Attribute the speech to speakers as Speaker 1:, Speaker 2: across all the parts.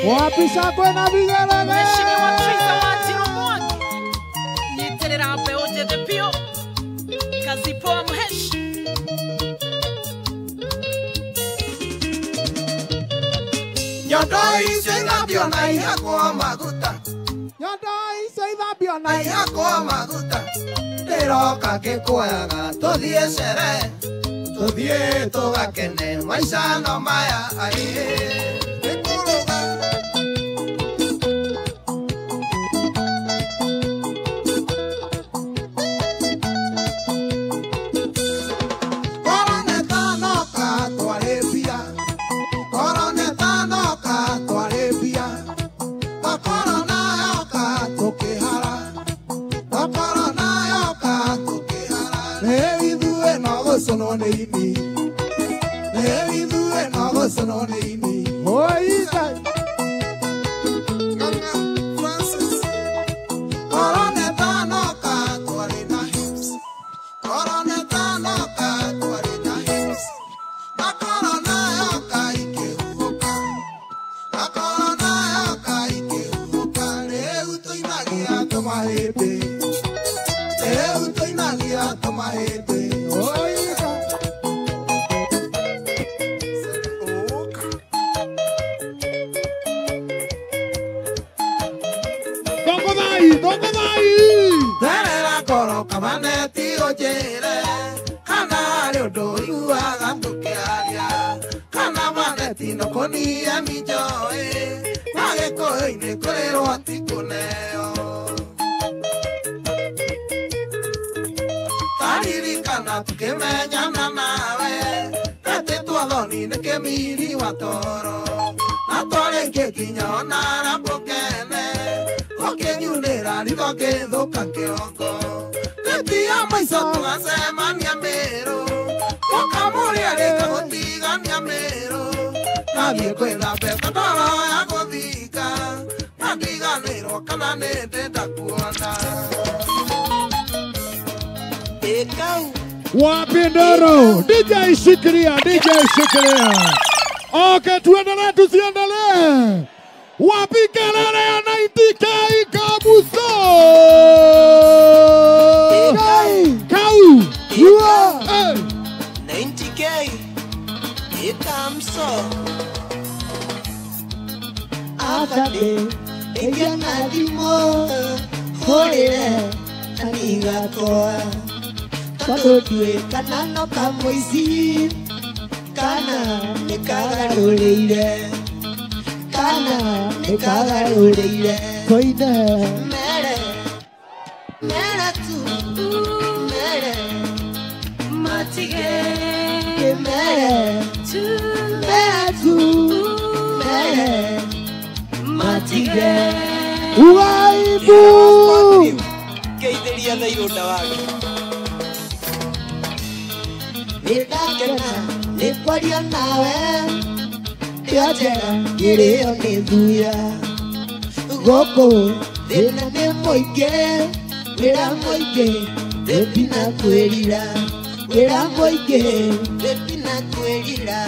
Speaker 1: Wapi shangwe na vigelegele?
Speaker 2: Mheshimiwa Triza Wanjiru Mwangi, nyiterera mbeu njĩthĩ biũ, kazi poa mheshi.
Speaker 3: Nyondo icio ithambio na ihakwo maguta.
Speaker 1: Nyondo icio ithambio na
Speaker 3: ihakwo maguta. Ndĩroka ngĩkuoyaga tũthiĩ sherehe, tũthiĩ tũgakene maica no maya aĩ. Nĩkũrũga.
Speaker 1: Wapi ndoro? DJ shikilia, DJ shikilia. Okay, tuendelee tusiendelee. Wapi kelele ya 90K Kabuso? Kau. Hey.
Speaker 4: 90K Ikamso. Afade Ejana dimo Horere Aniga toa. Tondũ ndiũĩ kana no kamũici, kana nĩ kagarũrĩire, kana nĩ kagarũrĩire.
Speaker 1: Koine.
Speaker 4: Mere, mere tu, mere,
Speaker 2: matige.
Speaker 4: Mere
Speaker 2: tu,
Speaker 4: mere tu, mere, matige.
Speaker 1: Waibu.
Speaker 4: Geithĩria thairũ wake. Nĩndakena nĩ kwaria nawe, ndĩo njega ngĩrĩo nĩ thuya. Gũkũ thĩna nĩ mũingĩ, wĩra mũingĩ, thĩpi na kwĩrira. Wĩra mũingĩ, thĩpi na kwĩrira.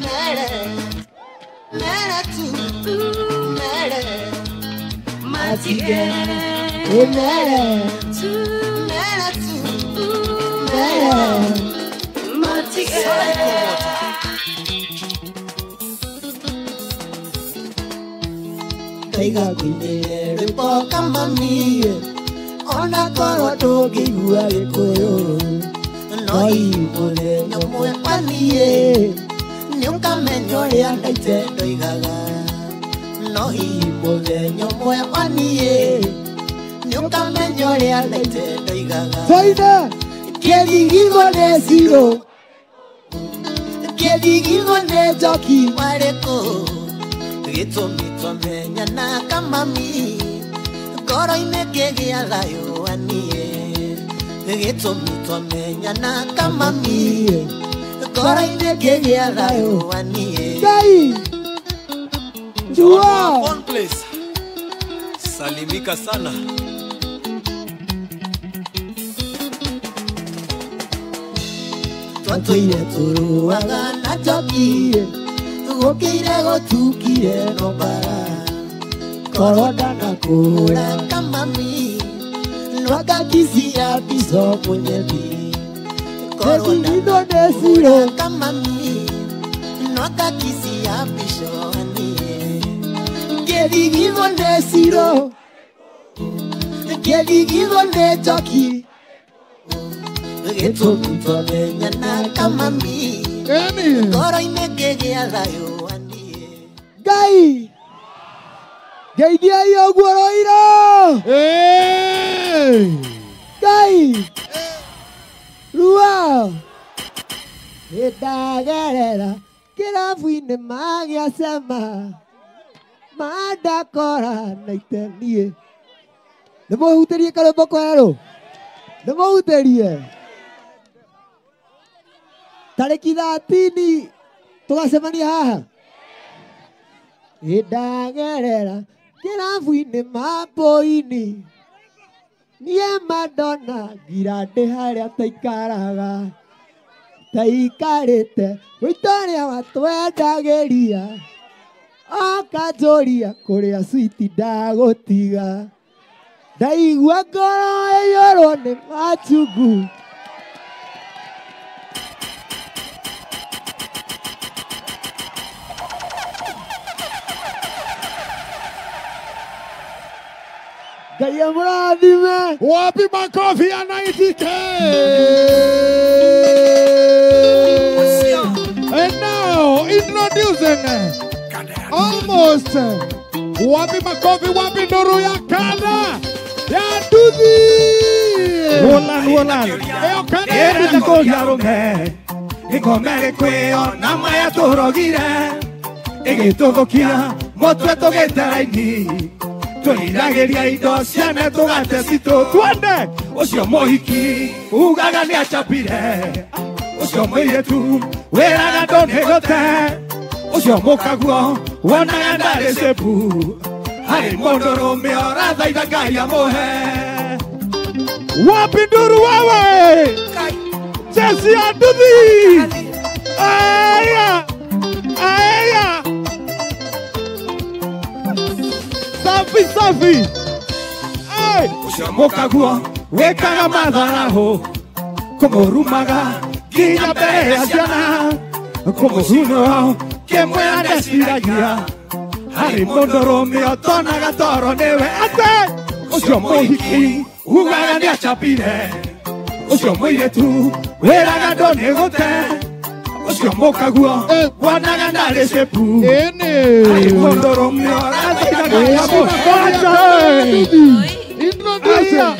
Speaker 4: Mere, mere tu, mere, matige. Mere
Speaker 2: tu,
Speaker 4: mere tu, mere. Ndaiga ngũinĩre rwĩmbo kamami, ona korwo ndũngĩigua Gĩkũyũ, no hihi mũthenya ũmwe waniĩ nĩũkamenya ũrĩa ndaite ndoigaga. No hihi mũthenya ũmwe waniĩ nĩũkamenya ũrĩa ndaite ndoigaga. Kĩthigithwo nĩ zero, kĩthigithwo nĩ njoki warĩkũ, gĩtũmi twamenyana kamami, ngoro-inĩ kĩgĩa thayũ waniĩ. Gĩtũmi twamenyana kamami, ngoro-inĩ kĩgĩa thayũ waniĩ.
Speaker 1: Ngai. Jua.
Speaker 5: One place. Salimika sana.
Speaker 4: Twatũire tũrũaga na njoki, Gũkĩire gũtukire no mbara korwo ndanakũra kamami nwakakisia biso munyebi korwo ndanakũra kamami nwakakisia biso anie kĩthigitho nĩ ciro kĩthigitho nĩ njoki gĩtũmi twamenyana kamami ngoro-inĩ ngĩgĩa thayũ anie
Speaker 6: Ngai ngeithiai ũguo Roiro Ngai Rua nĩndagerera kĩrabu-inĩ magĩacema mandakora na iteniĩ nĩmũhutĩrie karwĩmbo kwerũ nĩmũhutĩrie tarĩki 13 tũgacemania haha nĩndagerera kĩrabu-inĩ mambũini niĩ mandona ngira ndĩ harĩa taikaraga taikarĩte wĩito ũrĩa watwendagĩria okanjũria kũrĩa switi ndagũtiga ndaigua ngoro ĩiyũrwo nĩ machungu. Ngai amũrathime.
Speaker 1: Wapi makofi ya 90K? And now introducing almost wapi makofi, wapi nduru ya Kanda ya Nduthi.
Speaker 7: Wolan wolan
Speaker 1: Eyo Kanda
Speaker 7: ĩndĩ kũria rũme gĩkome gĩkwĩo na maya tũrogire ĩgĩtũthũkia mũtwe tũgĩte raini tũriragĩria indo ciene tũgate citũ twende ũcio mũhiki ugaga nĩ acapire ũcio mũirĩtu wĩraga ndũnĩgũte ũcio mũkaguo wonaga ndarĩ cĩbu harĩ mũndũrũme ũrathaitha Ngai amũhe.
Speaker 1: Wapi nduru wewe Jesi ya Nduthi. Aya aya safi safi.
Speaker 7: Ũcio mũkaguo wĩkaga matharaũ kũmũrumaga nginya mbere ya ciana kũmũcunũra kĩmwĩra ndeciragia harĩ mũndũrũme ũtonaga toro nĩwe atĩ ũcio mũhiki ugaga nĩ acapire ũcio mũirĩtu wĩraga ndũnĩgũte ũcio mũkaguo wonaga ndarĩ cĩbu harĩ mũndũrũme ũrathaitha Ngai amũhe.
Speaker 1: Introducing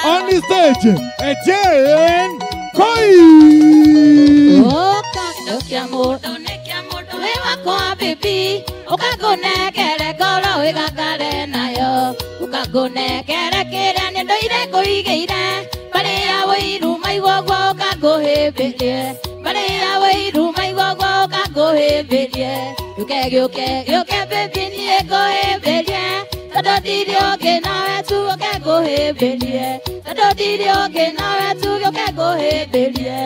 Speaker 1: on the stage Etienne Koi.
Speaker 8: Ukagunekere ngoro wĩgakare nayo ukagunekere kĩrĩa nĩ ndũire ngũigĩire marĩa wĩiru maigua ũguo ũkangũhĩmbĩrie marĩa wĩiru maigua ũguo ũkangũhĩmbĩrie gĩũke gĩũke gĩũke baby niĩ ngũhĩmbĩrie tondũ ndirĩ ũngĩ nawe tu ũke ngũhĩmbĩrie tondũ ndirĩ ũngĩ nawe tu gĩũke ngũhĩmbĩrie.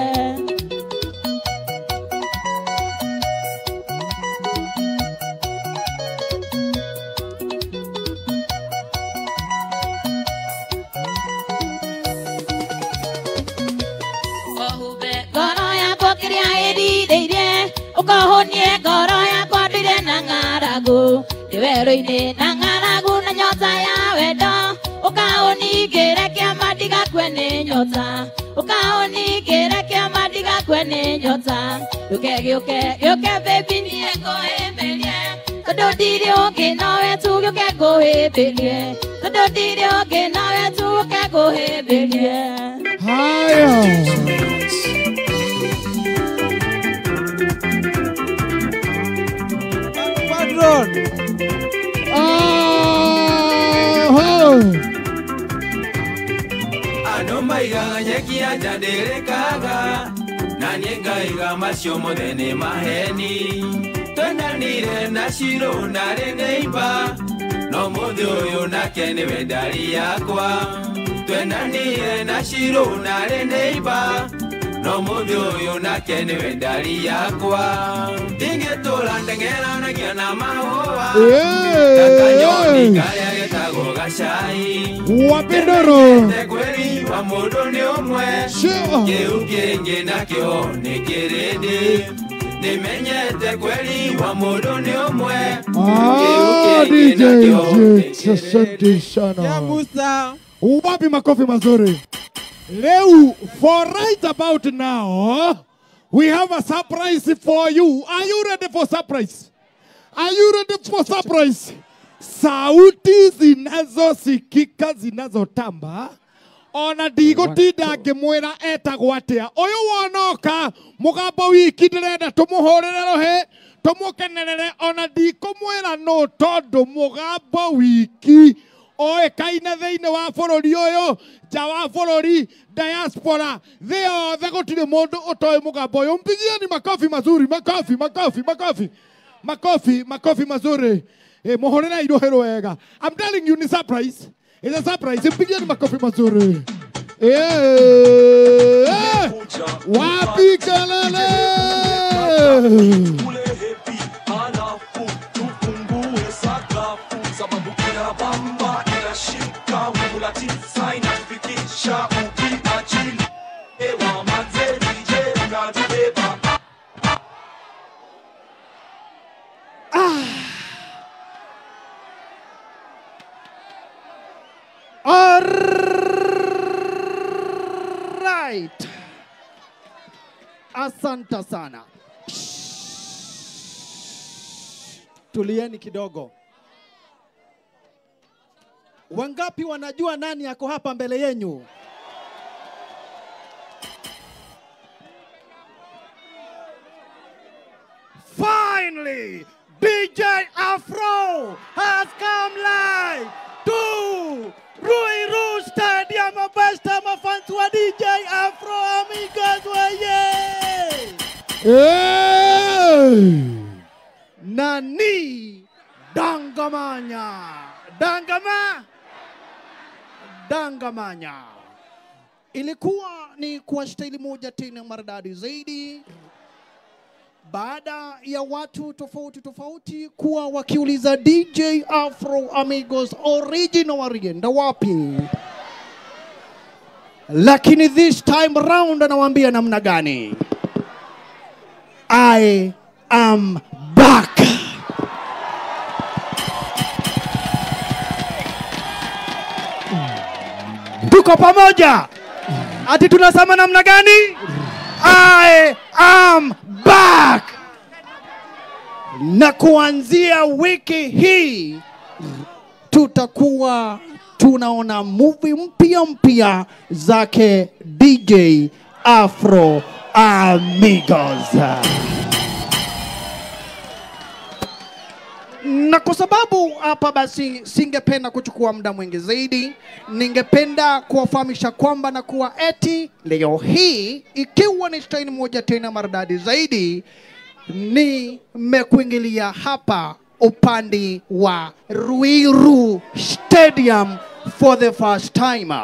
Speaker 8: Ũkahonie ngoro yakwa ndũire na ng'aragu ndĩ werũ-inĩ na ng'aragu na nyota ya wendo ũkaũningĩre kĩama ndigakue nĩ nyota ũkaũningĩre kĩama ndigakue nĩ nyota gĩũke gĩũke gĩũke baby niĩ ngũhĩmbĩrie tondũ ndirĩ ũngĩ nowe tu gĩũke ngũhĩmbĩrie tondũ ndirĩ ũngĩ nowe tu gĩũke ngũhĩmbĩrie.
Speaker 1: Haya.
Speaker 9: Andũ maigaga nyeki ya nja ndĩrĩkaga na niĩ ngaiga macio mothe nĩ maheni twendanire na Shiro narĩ neighbor no mũthĩ ũyũ nake nĩwe ndari yakwa twendanire na Shiro narĩ neighbor No mũthĩ ũyũ nake nĩwe ndari yakwa ndingĩtũra ndengeranagia na mahũa Takanyoni karĩa getagwo gacai
Speaker 7: Wapindoro
Speaker 9: Kweri wa mũndũ nĩ ũmwe Kĩu kĩngĩ nakĩo nĩ kĩrĩndĩ Nimenyete kweli wa mũndũ nĩ ũmwe
Speaker 7: DJ asante sana. Wapi makofi mazuri. Leo, for right about now, we have a surprise for you. Are you ready for surprise? Are you ready for surprise? Sauti zinazosikika zinazotamba ona ndigũtinda ngĩmwĩra etagwo atĩa. Ũyũ wonoka mũgambo wiki ndĩrenda tũmũhũrĩre rũhĩ tũmũkenerere, ona ndikũmwĩra nũ tondũ mũgambo wiki oĩkaine thĩinĩ wa bũrũri ũyũ, nja wa bũrũri, diaspora, thĩ yothe gũtirĩ mũndũ ũtoĩ mũgambo ũyũ. Mpigieni makofi mazuri, makofi, makofi, makofi, makofi, makofi mazuri. Mũhũrĩre irũhĩ rwega. I'm telling you, ni surprise. It's a surprise. Mpigieni makofi mazuri. Wapi kelele?
Speaker 10: All right. Asante sana. Tulieni kidogo. Wangapi wanajua nani yako hapa mbele yenyu? Finally, DJ Afro has come live to Ruiru Stadium. Best fans wa DJ Afro amigos waye.
Speaker 7: Hey!
Speaker 10: Nani Dangamanya. Dangama Dangamanya. Ilikuwa ni kwa staili moja tena maridadi zaidi, baada ya watu tofauti tofauti kuwa wakiuliza DJ Afro Amigos original walienda wapi. Lakini this time round anawaambia namna gani? I am back. Tuko pamoja. Ati tunasema namna gani? I am back. Na kuanzia wiki hii tutakuwa tunaona movie mpya mpya zake DJ Afro Amigos. Na kwa sababu hapa basi singependa kuchukua muda mwingi zaidi, ningependa kuwafahamisha kwamba na kuwa eti leo hii ikiwa ni staili moja tena maridadi zaidi, nimekuingilia hapa upande wa Ruiru Stadium for the first time.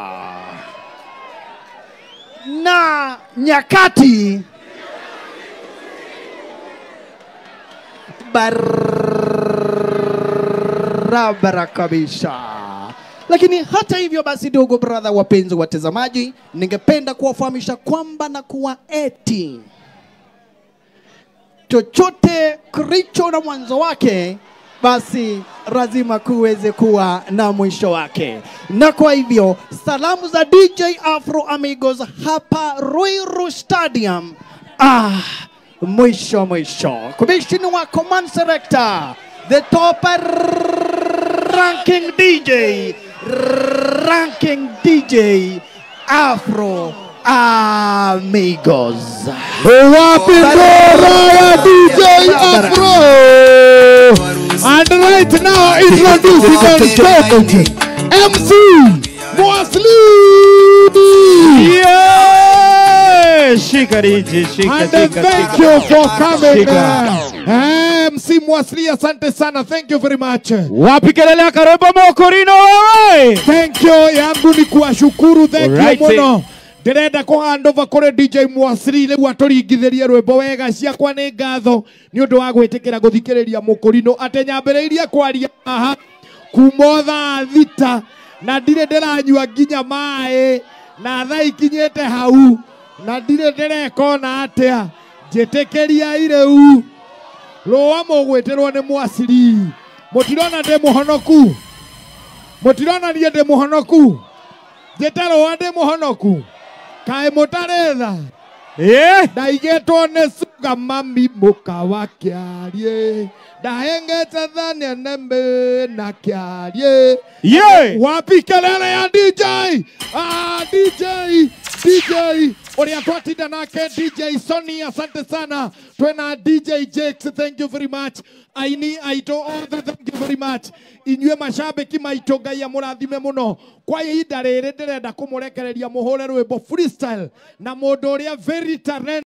Speaker 10: Na nyakati barabara kabisa. Lakini hata hivyo basi, ndugu brother, wapenzi watazamaji, ningependa kuwafahamisha kwamba na kuwa eti chochote kilicho na mwanzo wake basi lazima kuweze kuwa na mwisho wake. Na kwa hivyo salamu za DJ Afro Amigos hapa Ruiru Stadium. Mwisho mwisho. Commissioner wa Command Selector, the top ranking DJ, ranking DJ Afro Amigos.
Speaker 7: Wapi ngoro ya DJ Afro? And right now introducing on stage MC Mwasli.
Speaker 1: Yeah! Shika DJ, shika,
Speaker 7: and
Speaker 1: shika,
Speaker 7: thank
Speaker 1: shika.
Speaker 7: You for coming. MC Mwasli, asante sana. Thank you very much.
Speaker 1: Wapi kelele ya Karembo Mokorino wewe?
Speaker 7: Thank you yangu ni kuwashukuru. Thank you muno. Ndĩrenda kũhandũva kũrĩ DJ Mwasiri rĩu atũringithĩrie rwĩmbo wega. Ciakwa nĩ ngatho nĩ ũndũ wa gwĩtĩkĩra gũthikĩrĩria mũkũrinũ atĩ nyambĩrĩirie kwaria haha kuma thaa 6 na ndirĩ ndĩranyua nginya maĩ na thaa ikinyĩte hau na ndirĩ ndĩrekona atĩa. Njĩtĩkĩriai rĩu rũa mũgwĩtĩrwo nĩ Mwasiri. Mũtirona ndĩ mũhonoku? Mũtirona niĩ ndĩ mũhonoku? Njĩte rũa ndĩ mũhonoku? Kaĩ mũtarĩ tha? Ndaigĩtwo nĩ suga mami mũka wa kĩarie, ndahengete thania nembe na kĩarie. Wapi kelele ya DJ? DJ DJ ũrĩa twatinda nake DJ Sonny, asante sana. Twena DJ Jakes, thank you very much. Aini aitũ othe, thank you very much. Inyuĩ macambĩki maitũ, Ngai amũrathime mũno. Kwa ihinda rĩrĩ ndĩrenda kũmũrekereria mũhũre rwĩmbo freestyle na mũndũ ũrĩa very talented.